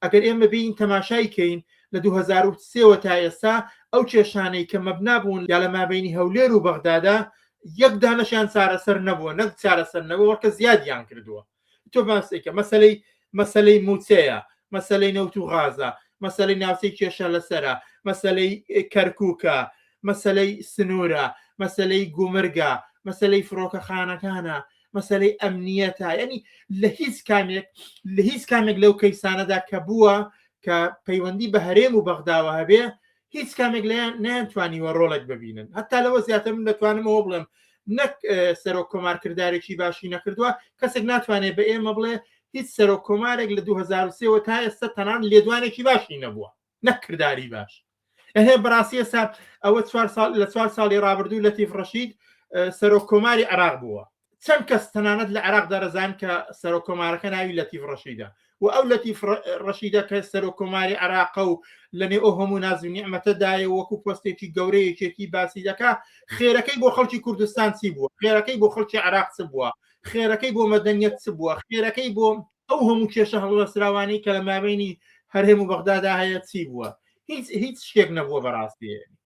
ئەگەر ئێمە بین تەماشای کەین لە 2023ەوە تا ئێستا ئەو کێشانەی کە مەبنا بوون یا لە مابینی هەولێر و بەغدادا یەک دانەشیان چارەسەر نەبووە نەک چارەسەر نەبووە کە زیادیان کردووە تۆ باسێکە مەسلەی مەسلەی موچەیە مەسلەی نەوت و غازە مەسلەی ناوچەی کێشە لەسرە مەسلەی کەرکووکە مەسلەی سنوورە مەسلەی گومرگە مەسلەی فڕۆکەخانەکانە مەسلەی ئەمنیەتە ینی لە هیچ کامێک لە هیچ کامێک لەو کەیسانەدا کە بووە کە پەیوەندی بە هەرێم و بەغداوە هەبێ هیچ کامێک لەیان نەیانتوانیوە ڕۆڵێک ببینن هەتا لەوە زیاتر من دەتوانم ئەوە بڵێم نەک سەرۆک کۆمار کردارێکی باشی نەکردووە کەسێک ناتوانێت بە ئێمە بڵێ هیچ سەرۆک کۆمارێک لە 2023ەوە تا ئێستا تەنان لێدوانێکی باشی نەبووە نەک کرداری باش ئەهێ بەڕاستی ئێستا ئەوە چوار ساڵ لە چوار ساڵی ڕابردوو لەتیف ڕەشید سەرۆک کۆماری عێراق بووە چەند کەس تەنانەت لە عێراق دەرەزان کە سەرۆک کۆمارەکە ناوی لەتیف ڕەشیدە و ئەو لەتیف ڕەشیدە کە سەرۆک کۆماری عێراقە و لە نێو ئەو هەموو ناز و نیعمەتەدایە وەکو پۆستێکی گەورە یەکێتی باسی دەکا خێرەکەی بۆ خەڵکی کوردستان چی بووە خێرەکەی بۆ خەڵکی عێراق چ بووە خێرەکەی بۆ مەدەنیەت چ بووە خێرەکەی بۆ ئەو هەموو کێشە هەڵوەسراوانەی کە لە مابینی هەرێم و بەغدادا هەیە چی بووە هیچ هیچ شتێک نەبووە بەڕاستی.